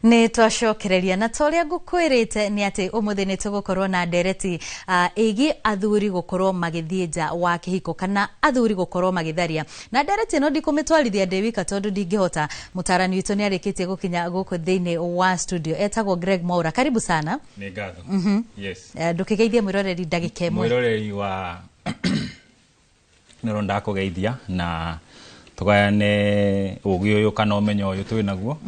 Nĩ twacokereria na ta ũrĩa ngũkwĩrĩte nĩ atĩ ũmũthĩ nĩ tũgũkorwo na ndereti ĩgiĩ athuri gũkorwo magĩthiĩ nja wa kĩhiko kana athuri gũkorwo magĩtharia. Na ndereti ĩno ndikũmĩtwarithia ndĩ wika tondũ ndingĩhota. Mũtaarani witũ nĩ arĩkĩtie gũkinya gũkũ thĩinĩ wa studio, etagwo Greg Mwaura. Karibu sana. Nĩ ngatho. Yes. Ndũkĩgeithie mwĩroreri ndagĩka ĩmwe. Mwĩroreri wa nĩro, ndakũgeithia na tũgayane ũgĩ ũyũ kana ũmenyo ũyũ twĩ naguo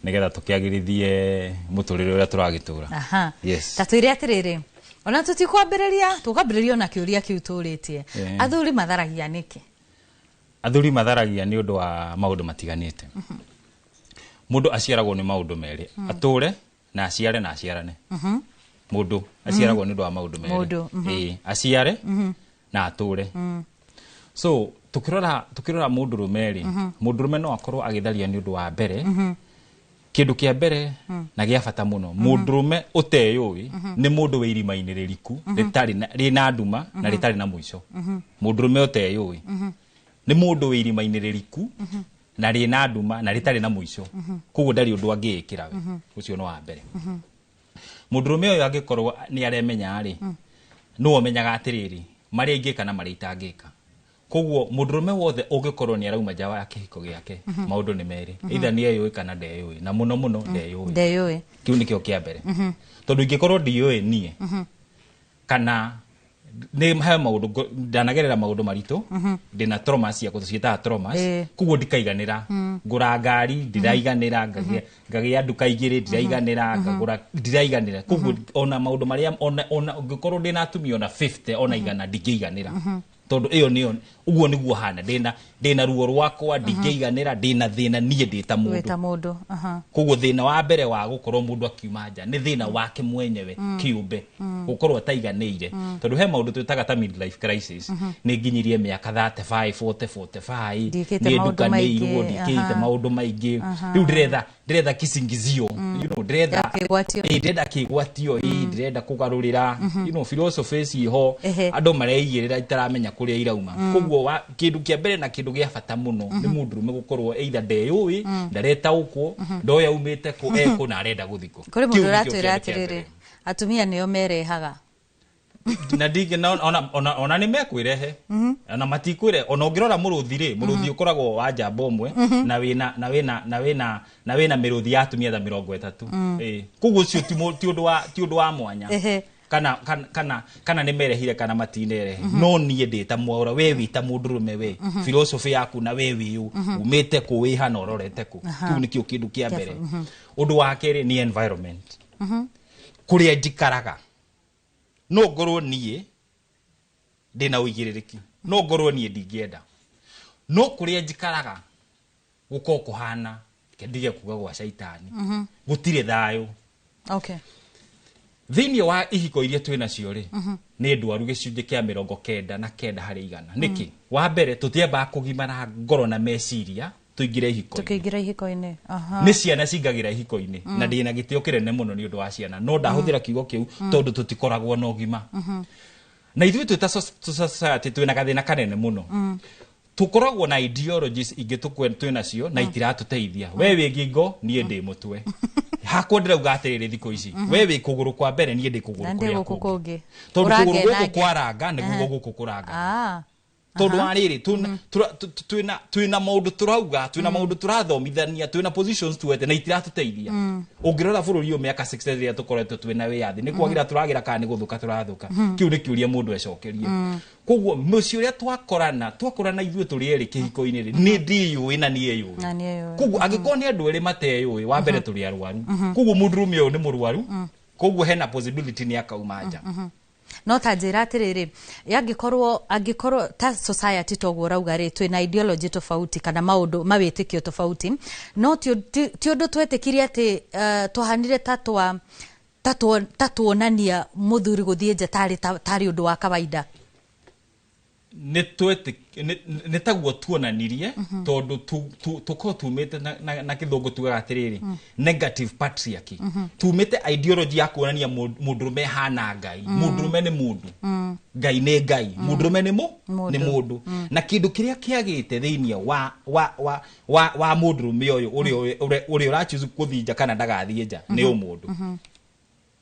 nĩgetha tũkĩagĩrithie mũtũrĩre ũrĩa tũragĩtũra. Yes. Ta twĩre atĩrĩrĩ, ona tũtikwambĩrĩria, tũkwambĩrĩria ona kĩũria kĩu tũrĩtie. Athuri matharagia nĩkĩ? Athuri matharagia nĩ ũndũ wa maũndũ matiganĩte. Mũndũ aciaragwo nĩ maũndũ merĩ, atũre na aciare na aciarane. Mũndũ aciaragwo nĩ ũndũ wa maũndũ merĩ. Mũndũ. Ĩĩ, aciare na atũre. So tukĩrora mũndũrũme rĩ, mũndũrũme no akorwo agĩtharia nĩ ũndũ wa mbere, kĩndũ kĩa mbere na gĩa bata mũno, mũndũrũme ũteyũĩ nĩ mũndũ wĩ irima-inĩ rĩriku rĩtarĩ na rĩna nduma na rĩtarĩ na mũico. Mũndũrũme ũteyũĩ nĩ mũndũ wĩ irima-inĩ rĩriku na rĩna nduma na rĩtarĩ na mũico, koguo ndarĩ ũndũ angĩĩkĩra we. Ũcio nĩ wa mbere. Mũndũrũme ũyũ angĩkorwo nĩ aremenya rĩ, nĩwe ũmenyaga atĩrĩrĩ, marĩa ingĩka na marĩa itangĩka. Koguo mũndũrũme wothe ũngĩkorwo nĩ arauma nja wa kĩhiko gĩake, maũndũ nĩ merĩ, either nĩ eyũĩ kana ndeyũĩ, na mũno mũno ndeyũĩ. Ndeyũĩ. Kĩu nĩkĩo kĩa mbere, tondũ ingĩkorwo ndiũĩ niĩ kana nĩ he maũndũ ndanagerera maũndũ maritũ, ndĩna trauma ciakwa, tũciĩtaga traumas. Koguo ndikaiganĩra, ngũra ngari ndiraiganĩra, ngagĩa nduka igĩrĩ ndiraiganĩra, ngagũra ndiraiganĩra. Koguo ona maũndũ marĩa ona ngĩkorwo ndĩna atumia ona 50 ona 100 ndingĩiganĩra, tondũ ĩyo nĩyo ũguo nĩguo hana, ndĩna ruo rwakwa, ndingĩiganĩra, ndĩna thĩna niĩ ndĩ ta mũndũ. Wĩ ta mũndũ, aha. Koguo thĩna wa mbere wa gũkorwo mũndũ akiuma nja nĩ thĩna wake mwenyewe kĩũmbe, gũkorwo ataiganĩire, tondũ he maũndũ twĩtaga ta midlife crisis. Nĩ nginyirie mĩaka 35, 40, 45. Ndiĩkĩte nĩ maũndũ ndukanĩirwo, maingĩ, ndikĩte maũndũ maingĩ. Rĩu ndĩretha kisingizio, ndĩretha Ya kĩgwatio. Ĩĩ, ndĩrenda kĩgwatio, ĩĩ, ndĩrenda kũgarũrĩra philosophy ciho. Andũ mareigĩrĩra itaramenya kũrĩa irauma. Koguo kĩndũ kĩa mbere na kĩndũ gĩa bata mũno nĩ mũndũrũme gũkorwo either ndeyũĩ, ndaretaũkwo, ndoĩ aumĩte kũ, ekũ na arenda gũthiĩ kũ. Kũrĩ Kĩu mũndũ nĩkĩo ũratwĩra kĩndũ kĩa atĩrĩrĩ, mbere. atumia nĩo merehaga. Na ndingĩ na ona nĩ mekwĩrehe ona matikwĩre. Ona ũngĩrora mũrũthi rĩ, mũrũthi ũkoragwo wa njamba ũmwe na wĩna na wĩna na wĩna na wĩna mĩrũthi ya atumia ta 30. Ĩĩ, koguo ũcio ti ũndũ wa mwanya. Kana nĩ merehire kana matinerehe, no niĩ ndĩ ta Mwaũra, we wĩ ta mũndũrũme, we philosophy yaku na we wĩ ũ, umĩte kũ, wĩ hana, ũrorete kũ. Kĩu nĩkĩo kĩndũ kĩa mbere. Ũndũ wa kerĩ nĩ environment kũrĩa njikaraga. No ngorwo niĩ ndĩna ũigĩrĩrĩki, no ngorwo niĩ ndingĩenda, no kũrĩa njikaraga gũkorwo kũhana, reke ndige kuga gwa caitani, gũtirĩ thayũ. Thĩinĩ wa ihiko iria twĩ nacio rĩ, nĩ ndwaru gĩcunjĩ kĩa 99%. Nĩkĩ? Wa mbere, tũtiambaga kũgimara ngoro na meciria tũingĩre ihiko-inĩ. Tũkĩingĩra ihiko-inĩ, aha. Nĩ ciana cingagĩra ihiko-inĩ, na ndĩna gĩtĩo kĩnene mũno nĩ ũndũ wa ciana, no ndahũthĩra kiugo kĩu tondũ tũtikoragwo na ũgima. Na ithuĩ twĩ ta society twĩna gathĩna kanene mũno. Tũkoragwo na ideologies ingĩ twĩ nacio na itiratũteithia. We wĩ ngingo, niĩ ndĩ mũtwe. Hakwa ndĩrauga atĩrĩrĩ, thikũ ici we wĩ kũgũrũ kwa mbere, niĩ ndĩ kũgũrũ Na ndĩ kũrĩa gũkũ kũngĩ, kũngĩ. tondũ Ũrange kũgũrũ na gũkũ ngĩ. kwaranga nĩguo gũkũ kũranga. Tondũ wa rĩrĩ, twĩna maũndũ tũrauga, twĩna maũndũ tũrathomithania, twĩna positions tuete na itiratũteithia. Ũngĩrora bũrũri ũyũ mĩaka 60 ĩrĩa tũkoretwo twĩna wĩyathi, nĩ kwagĩra tũragĩra kana nĩ gũthũka tũrathũka? Kĩu nĩ kĩũria mũndũ ecokerie. Koguo mũciĩ ũrĩa twakorana ithuĩ tũrĩ erĩ kĩhiko-inĩ rĩ, nĩ ndĩyũĩ na nĩ eyũĩ. Na nĩ eyũĩ. Koguo angĩkorwo nĩ andũ erĩ mateyũĩ, wa mbere tũrĩ arwaru. Koguo mũndũrũme ũyũ nĩ mũrwaru, koguo hena possibility nĩ akauma nja. No ta njĩra atĩrĩrĩ, angĩkorwo ta society toguo ũrauga rĩ, twĩna ideology tofauti kana maũndũ mawĩtĩkio tofauti, no ti ũndũ twetĩkirie atĩ twahanire ta tuonania mũthuri gũthiĩ nja tarĩ ũndũ wa kawaida. Nĩ taguo tuonanirie, tondũ tũkorwo tumĩte na kĩthũngũ tugaga atĩrĩrĩ, negative patriarchy. Tumĩte ideology ya kuonania mũndũrũme hana Ngai, mũndũrũme nĩ mũndũ, Ngai nĩ Ngai, mũndũrũme nĩ Mũndũ. nĩ mũndũ. Na kĩndũ kĩrĩa kĩagĩte thĩinĩ wa mũndũrũme ũyũ ũrĩa ũrachoose gũthiĩ nja kana ndagathiĩ nja nĩ ũmũndũ.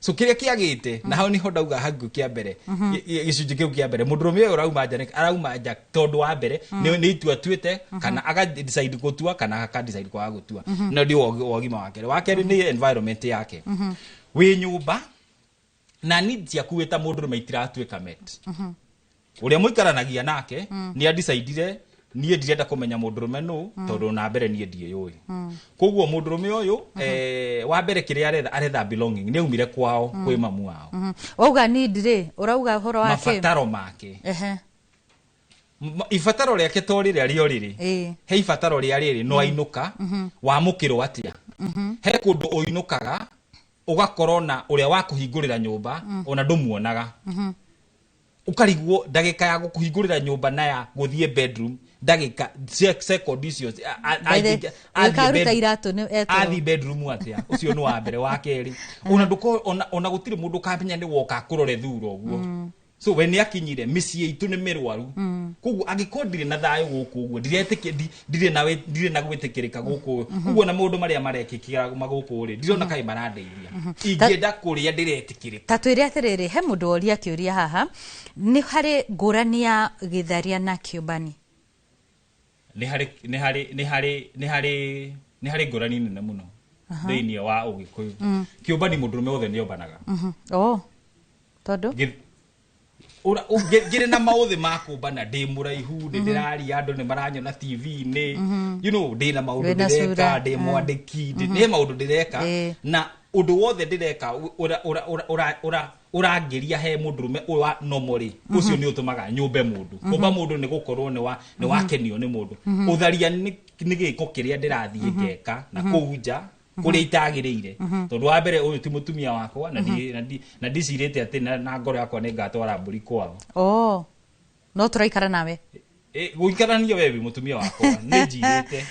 So kĩrĩa kĩagĩte na hau niho ndauga hau kĩa mbere, gĩcunjĩ kĩu kĩa mbere, mũndũrũme ũyũ ũrauma nja arauma nja tondũ wa mbere nĩ itua atuĩte, kana aka decide gũtua kana aka decide kwaga gũtua. Na nĩ wogima wa kerĩ. Wa kerĩ nĩ environment yake. Wĩ nyũmba na needs ciaku wĩ ta mũndũrũme itiratuĩka met. Ũrĩa mũikaranagia nake nĩ adecidire, niĩ ndirenda kũmenya mũndũrũme nũ, tondũ na mbere niĩ ndiĩyũĩ. Koguo mũndũrũme ũyũ, wa mbere kĩrĩa aretha, aretha belonging. Nĩ aumire kwao kwĩ mamu wao. Wauga need rĩ, ũrauga ũhoro wa kĩ? Mabataro make. Ibataro rĩake to rĩrĩa rĩo rĩrĩ. He ibataro rĩa rĩrĩ no ainũka wamũkĩrwo atĩa. He kũndũ ũinũkaga ũgakorwo na ũrĩa wa kũhingũrĩra nyũmba ona ndũmuonaga, ũkarigwo ndagĩka ya gũkũhingũrĩra nyũmba na ya gũthiĩ bedroom, ndagĩka second icio By the- ũkaruta iratũ nĩ etoro. Athiĩ bedroom atĩa? Ũcio nĩ wa mbere. Wa kerĩ, ona ndũko ona gũtirĩ mũndũ ũkamenya nĩ woka akũrore thura ũguo. So we nĩ akinyire mĩciĩ itũ nĩ mĩrwaru. Koguo angĩkorwo ndirĩ na thayũ gũkũ ũguo, ndiretĩkia ndirĩ na gwĩtĩkĩrĩka gũkũ koguo, na maũndũ marĩa marekĩkĩra magũkũ rĩ, ndirona kaĩ marandeithia. Ingĩenda kũrĩa ndĩretĩkĩrĩka. Ta twĩre atĩrĩrĩ, he mũndũ woria kĩũria haha, nĩ harĩ ngũrani ya gĩtharia na kĩũmbani? Nĩ harĩ ngũrani nene mũno thĩinĩ wa ũgĩkũyũ. Kĩũmbani, mũndũrũme wothe nĩ ombanaga. Oh, tondũ Ngĩrĩ na maũthĩ ma kũmbana, ndĩ mũraihu, ndĩ ndĩraria, andũ nĩ maranyona TV-inĩ, ndĩ na maũndũ Wĩna ndĩreka, cura. ndĩ mwandĩki, nĩ maũndũ ndĩreka. Na ũndũ wothe ndĩreka ũrangĩria he mũndũrũme ũyũ wa nomo rĩ, ũcio nĩ ũtũmaga nyũmbe mũndũ. Kũmba mũndũ nĩ gũkorwo nĩ wakenio nĩ mũndũ. Ũtharia nĩ gĩko kĩrĩa ndĩrathiĩ ngeka na kũu nja kũrĩa itagĩrĩire, tondũ wa mbere ũyũ ti mũtumia wakwa na ndicirĩte atĩ na ngoro yakwa nĩ ngatwara mbũri kwao. Oh, no tũraikara nawe. Gũikarania we wĩ mũtumia wakwa nĩ njirĩte,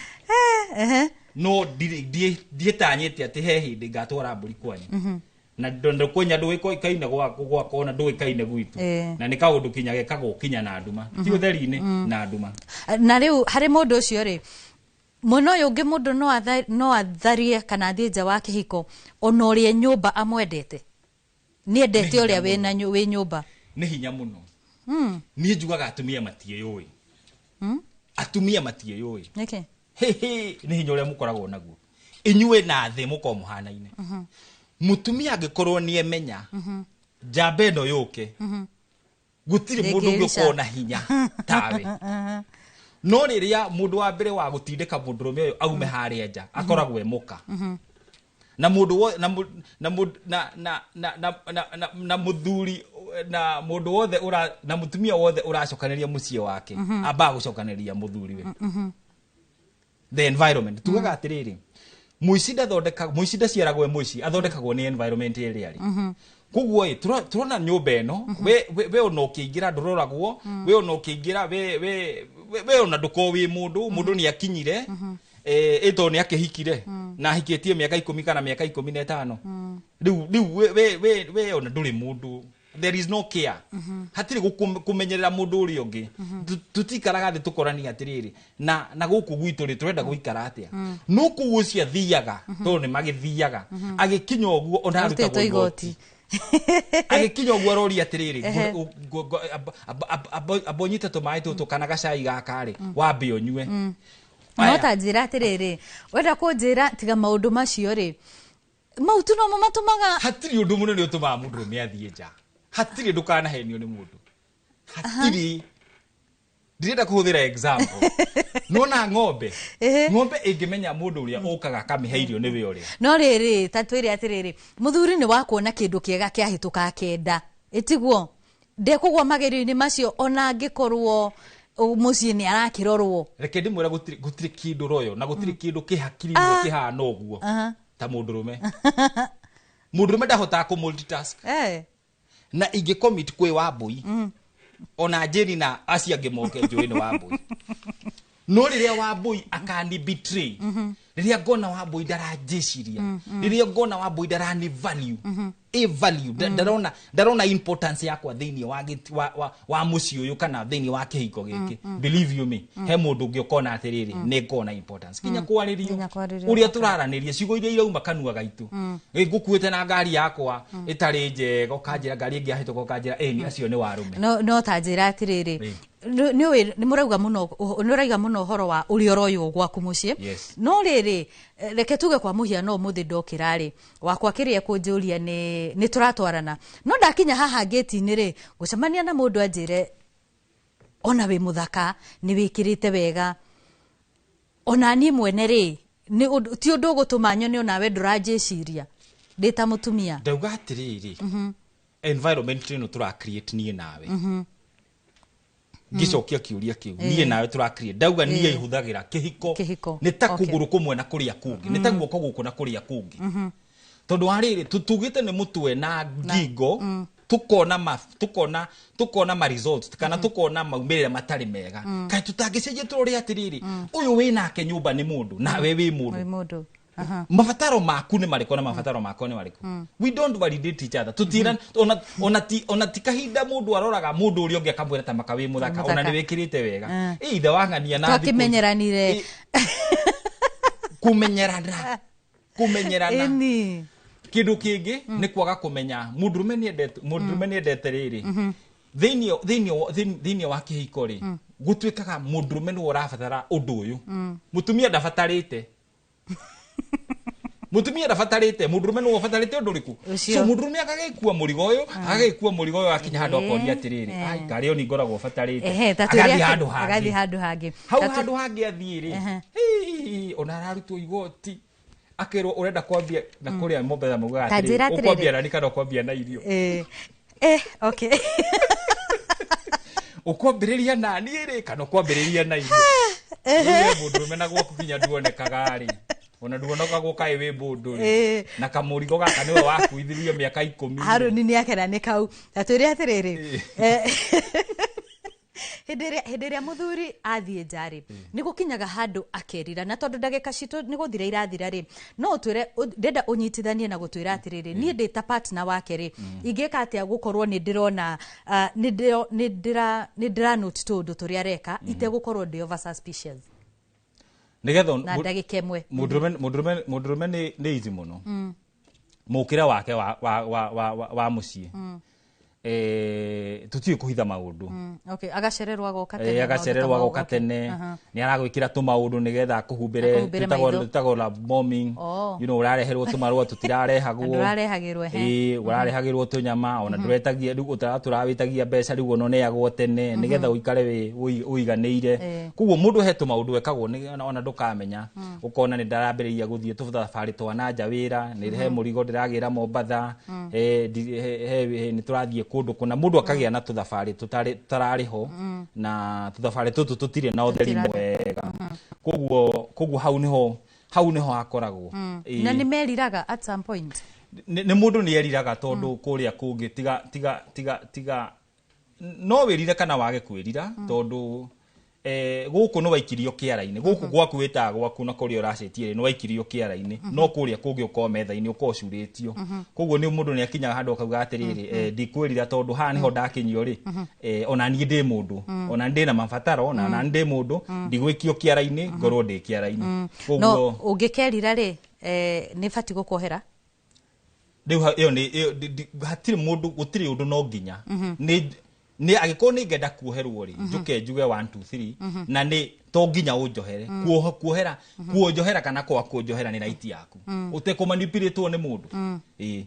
no ndiĩtanyĩte atĩ he hĩndĩ ngatwara mbũri kwanyu na ndũkwenya ndũĩkaine gwakwa na ndũĩkaine gwitũ. Na nĩ kaũndũ kinya gekagwo kinya na nduma, ti ũtheri-inĩ, na nduma. Na rĩu harĩ mũndũ ũcio rĩ, mwena ũyũ ũngĩ, mũndũ no atharie kana athiĩ nja wa kĩhiko ona ũrĩa nyũmba amwendete, nĩ endete Nĩ ũrĩa hinya wĩna wĩ nyũmba. Nĩ hinya mũno. Niĩ njugaga atumia matiĩyũĩ. Atumia matiĩyũĩ. Nĩkĩ? Hĩhĩ, nĩ hinya ũrĩa mũkoragwo naguo inyuĩ na thĩ mũkorwo mũhanaine. Mũtumia angĩkorwo nĩ emenya njamba ĩno yũke, gũtirĩ mũndũ ũngĩ Ndĩngĩrica. ũkorwo na hinya tawe. No rĩrĩa mũndũ wa mbere wa gũtindĩka mũndũrũme ũyũ aume harĩa nja akoragwo e mũka na mũndũ na mũ- na mũ- na na na na na na na mũthuri na mũndũ wothe ũra na mũtumia wothe ũracokanĩria mũciĩ wake ambaga gũcokanĩria mũthuriwe, the environment. Tugaga atĩrĩrĩ, mũici ndathondeka, mũici ndaciaragwo e mũici, athondekagwo nĩ environment ĩrĩa arĩ. Koguo ĩ tũrona nyũmba ĩno, we ona ũkĩingĩra ndũroragwo, we ona ũkĩingĩra we ona ndũkorwo wĩ mũndũ. Mũndũ nĩ akinyire, ĩ tondũ nĩ akĩhikire na ahikĩtie mĩaka 10 kana mĩaka 15 rĩu we ona ndũrĩ mũndũ. There is no care, hatirĩ kũmenyerera mũndũ ũrĩa ũngĩ. Tũtikaraga thĩ tũkorania atĩrĩrĩ, na gũkũ gwitũ rĩ, tũrenda gũikara atĩa? No kũu ũcio athiaga, tondũ nĩ magĩthiaga, agĩkinya ũguo ona Arutĩtwo arutagwo igoti. igoti. Agĩkinya ũguo aroria atĩrĩrĩ, amba ũnyite tũmaĩ tũtũ kana gacai gaka rĩ, wambe ũnyue. No Aya. ta njĩra atĩrĩrĩ, wenda kũnjĩra tiga maũndũ macio rĩ, mau tu nomo matũmaga? Hatirĩ ũndũ mũnene ũtũmaga mũndũrũme athiĩ nja, hatirĩ. Ndũkanahenio nĩ mũndũ, hatirĩ. Ndirenda kũhũthĩra example, nona ng'ombe, ng'ombe ĩngĩmenya mũndũ ũrĩa ũkaga akamĩhe irio nĩwe ũrĩa. No rĩrĩ, ta twĩre atĩrĩrĩ, mũthuri nĩ wa kuona kĩndũ kĩega kĩahĩtũka akenda, ĩtiguo ndekũgwa magerio-inĩ macio ona angĩkorwo mũciĩ nĩ arakĩrorwo. Reke ndĩmwĩra, gũtirĩ kĩndũ royo na gũtirĩ kĩndũ kĩhakiri-inĩ kĩhana ũguo ta mũndũrũme. Mũndũrũme ndahotaga kũ multitask. Na ingĩ commit kwĩ Wambui. Ona Jane na acio angĩ moke njũĩ nĩ Wambui. No rĩrĩa Wambui akani betray, rĩrĩa ngona Wambui ndaranjĩciria, rĩrĩa ngona Wambui ndarani value, a value ndarona importance yakwa thĩinĩ wa, wa mũciĩ ũyũ kana thĩinĩ wa kĩhiko gĩkĩ, believe you me, he mũndũ ũngĩ ũkona atĩrĩrĩ, nĩ ngona importance kinya kwarĩrio. Nginya kwarĩrio. Ũrĩa tũraranĩria, ciugo iria irauma kanua gaitũ. Ngũkuĩte na ngari yakwa ĩtarĩ njega, ũkanjĩra ngari ĩngĩ yahĩtũka, ũkanjĩra ĩni acio nĩ warũme. No ta njĩra atĩrĩrĩ, nĩ ũĩ nĩ mũrauga mũno, nĩ ũrauga mũno ũhoro wa ũrĩa ũroywo gwaku mũciĩ. Yes. No rĩrĩ, reke tuge kwa mũhiano ũmũthĩ ndokĩra rĩ, wakwa kĩrĩa kũnjũria nĩ tũratwarana, no ndakinya haha ngĩti-inĩ rĩ, ngũcemania na mũndũ anjĩre ona wĩ mũthaka, nĩ wĩkĩrĩte wega, ona niĩ mwene rĩ, nĩ ti ũndũ ũgũtũma nyone onawe ndũranjĩciria ndĩ ta mũtumia. Ndauga atĩrĩrĩ, environment ĩno tũra create niĩ nawe. Ngĩcokia kĩũria kĩu, niĩ nawe tũra create. Ndauga niĩ ihũthagĩra kĩhiko. Kĩhiko, Nĩ ta kũgũrũ kũmwe na kũrĩa kũngĩ, nĩ ta guoko gũkũ na kũrĩa kũngĩ, tondũ wa rĩrĩ tugĩte nĩ mũtwe na ngingo, tukona ma results kana tukona maumĩrĩra matarĩ mega. Kaĩ tũtangĩcenjia tũrore atĩrĩrĩ, ũyũ wĩ nake nyũmba nĩ mũndũ, nawe wĩ mũndũ. Wĩ mũndũ. Mabataro maku nĩ marĩkũ na mabataro makwa nĩ marĩkũ? We don't validate each other. Tutira ona ti kahinda mũndũ aroraga mũndũ ũrĩa ũngĩ akamwĩra ta maka wĩ mũthaka, ona Mũthaka. nĩ wĩkĩrĩte wega. Ĩ ithe wang'ania na thikũ. Twakĩmenyeranire. Kũmenyerana, kũmenyerana. Kĩndũ kĩngĩ nĩ kwaga kũmenya mũndũrũme nĩ endete rĩrĩ thĩinĩ wa kĩhiko rĩ, gũtuĩkaga mũndũrũme nĩwe ũrabatara ũndũ ũyũ, mũtumia ndabatarĩte, mũtumia ndabatarĩte, mũndũrũme nĩwe ũbatarĩte ũndũ ũrĩkũ. Ũcio. So mũndũrũme agagĩkua mũrigo ũyũ, agagĩkua mũrigo ũyũ, akinya handũ akoria atĩrĩrĩ, ai karĩ oni ngoragwo batarĩte. Ehe, ta twĩre Agathiĩ handũ agathiĩ hangĩ. Handũ hangĩ. Hau Ta handũ hangĩ athiĩ rĩ, hii, ona ararutwo igoti, akerwo ũrenda kwambia na kũrĩa Mombatha maugaga Ta njĩra atĩrĩrĩ, atĩrĩrĩ. ũkwambia nani kana ũkwambia na irio? Okay. Ũkwambĩrĩria nani rĩ kana ũkwambĩrĩria na irio? Rĩu mũndũrũme na gwaku nginya nduonekaga rĩ, ona nduonekagwo kaĩ wĩ mũndũ rĩ, na kamũrigo gaka nĩwe wakuithirio mĩaka 10 rĩ. Harũni nĩ akena nĩ kau. Ta twĩre atĩrĩrĩ, hĩndĩ ĩrĩa mũthuri athiĩ nja rĩ, nĩ gũkinyaga handũ akerira, na tondũ ndagĩka citũ nĩ gũthira irathira rĩ, no ũtwĩre, ndĩrenda ũnyitithanie na gũtwĩra atĩrĩrĩ, niĩ ndĩ ta partner wake rĩ, ingĩka atĩa gũkorwo nĩ ndĩrona, nĩ ndĩra note tũũndũ tũrĩa areka itegũkorwo ndĩ over suspicious? Nĩgetha Na ndagĩka 1. Mũndũrũme nĩ easy mũno mũkĩre wake wa mũciĩ. Tũtiũĩ kũhitha maũndũ. Okay, agacererwo agoka tene, maũndũ ta Agacererwo mau, agoka tene, nĩ aragwĩkĩra tũmaũndũ nĩgetha akũhumbĩre. Akũhumbĩre maitho. Twĩtagwo love bombing. Oh. Ũrareherwo tũmarũa tũtirarehagwo. Ndũrarehagĩrwo, ehe. Ĩĩ, ũrarehagĩrwo tũnyama, ona ndũretagia rĩu, tũrawĩtagia mbeca rĩu, ona ũneagwo tene nĩgetha ũikare wĩ ũiganĩire. Koguo mũndũ he tũmaũndũ ekagwo ona ndũkamenya, ũkona nĩ ndarambĩrĩria gũthiĩ tũthabarĩ twa na nja wĩra, nĩ he mũrigo ndĩragĩra Mombatha, nĩ tũrathiĩ kũndũ kũna, mũndũ akagĩa na tũthabarĩ tũtararĩ ho, na tũthabarĩ tũtũ tũtirĩ na ũtheri mwega. Koguo hau nĩho hakoragwo. Na nĩ meriraga at some point? Nĩ mũndũ nĩ eriraga, tondũ kũrĩa kũngĩ tiga no wĩrire kana wage kwĩrira, tondũ gũkũ nĩ waikirio kĩara-inĩ, gũkũ gwaku wĩtaga gwaku na kũrĩa ũracetie rĩ, nĩ waikirio kĩara-inĩ, no kũrĩa kũngĩ ũkorwo metha-inĩ, ũkorwo ũcurĩtio. Koguo nĩ mũndũ nĩ akinyaga handũ akauga atĩrĩrĩ, ndikwĩrira tondũ haha nĩho ndakinyio rĩ, ona niĩ ndĩ mũndũ, ona ndĩ na mabataro, na ndĩ mũndũ, ndigwĩkio kĩara-inĩ ngorwo ndĩ kĩara-inĩ. No Koguo ũngĩkerira rĩ, nĩ bati gũkuohera? Rĩu ĩyo nĩ ĩyo hatirĩ mũndũ, gũtirĩ ũndũ no nginya nĩ angĩkorwo nĩ ngenda kuoherwo rĩ, njũke njuge 1 2 3, na nĩ to nginya ũnjohere. Kuohera, kuonjohera kana kwaga kũnjohera nĩ right yaku, ũtekũmanipulĩtwo nĩ mũndũ. Ĩĩ.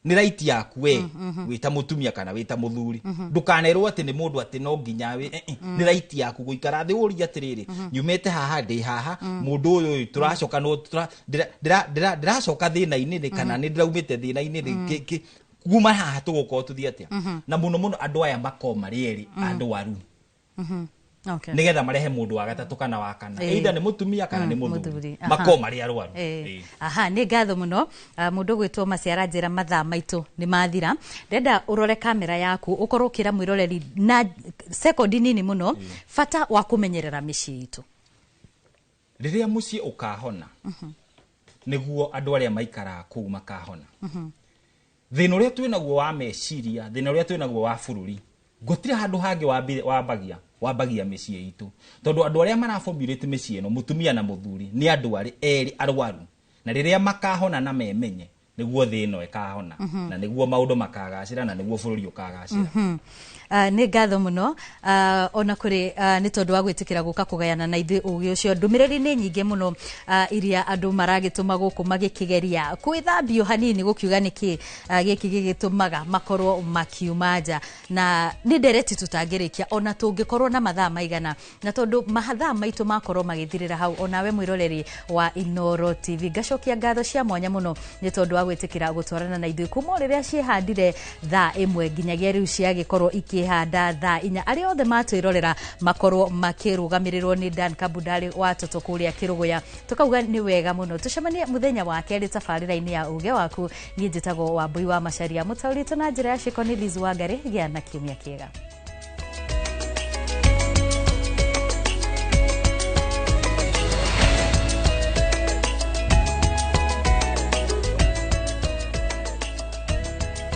Nĩ right yaku we wĩ ta mũtumia kana wĩ ta mũthuri, ndũkanerwo atĩ nĩ mũndũ atĩ no nginya nĩ right yaku gũikara thĩ ũrie atĩrĩrĩ, nyumĩte haha ndĩ haha, mũndũ ũyũ tũracoka no ndĩracoka thĩna-inĩ rĩ, kana nĩ ndĩraumĩte thĩna-inĩ rĩ, kuma haha tũgũkorwo tũthiĩ atĩa? Na mũno mũno andũ aya makorwo marĩ erĩ andwaru. Okay. Nĩgetha marehe mũndũ wa gatatũ kana wa kana, either nĩ mũtumia kana nĩ mũthuri, Mũthuri, aha. makorwo marĩ arwaru. Aha, nĩ ngatho mũno. Mũndũ gwĩtwo Maciara, njĩra mathaa maitũ nĩ mathira. Ndenda ũrore kamera yaku, ũkorwo ũkĩra mwĩroreri na sekondi nini mũno bata wa kũmenyerera mĩciĩ itũ. Rĩrĩa mũciĩ ũkahona, nĩguo andũ arĩa maikaraga kũu makahona. Thĩna ũrĩa twĩnaguo wa meciria, thĩna ũrĩa twĩnaguo wa bũrũri, gũtirĩ handũ hangĩ wambagia mĩciĩ itũ, tondũ andũ arĩa maraformulate mĩciĩ ĩno, mũtumia na mũthuri, nĩ andũ arĩ erĩ arwaru, na rĩrĩa makahona na memenye, nĩguo thĩ ĩno ĩkahona, na nĩguo maũndũ makagacĩra, na nĩguo bũrũri ũkagacĩra. Nĩ ngatho mũno ona kũrĩ nĩ tondũ wa gwĩtĩkĩra gũka kũgayana na ithuĩ ũgĩ ũcio. Ndũmĩrĩri nĩ nyingĩ mũno iria andũ maragĩtũma gũkũ magĩkĩgeria kwĩthambio hanini gũkiuga nĩkĩ gĩkĩ gĩgĩtũmaga makorwo makiuma nja, na nĩ ndereti tũtangĩrĩkia ona tũngĩkorwo na mathaa maigana, na tondũ mathaa maitũ makorwo magĩthirĩra hau, onawe mwĩroreri wa Inooro TV, ngacokia ngatho cia mwanya mũno nĩ tondũ wa gwĩtĩkĩra gũtwarana na ithuĩ kuma o rĩrĩa ciĩhandire thaa 1 nginyagia rĩu ciagĩkorwo ikĩhanda thaa 4. Arĩa othe matwĩrorera makorwo makĩrũgamĩrĩrwo nĩ Dan Kabundari wa Toto kũrĩa Kĩrũgũya, tũkauga nĩ wega mũno. Tũcemanie mũthenya wa kerĩ tabarĩra-inĩ ya Uge Waku. Niĩ njĩtagwo Wambui wa Macharia, mũtaũrĩtwo na njĩra ya ciĩko nĩ Liz Wangari. Gĩa na kiumia kĩega.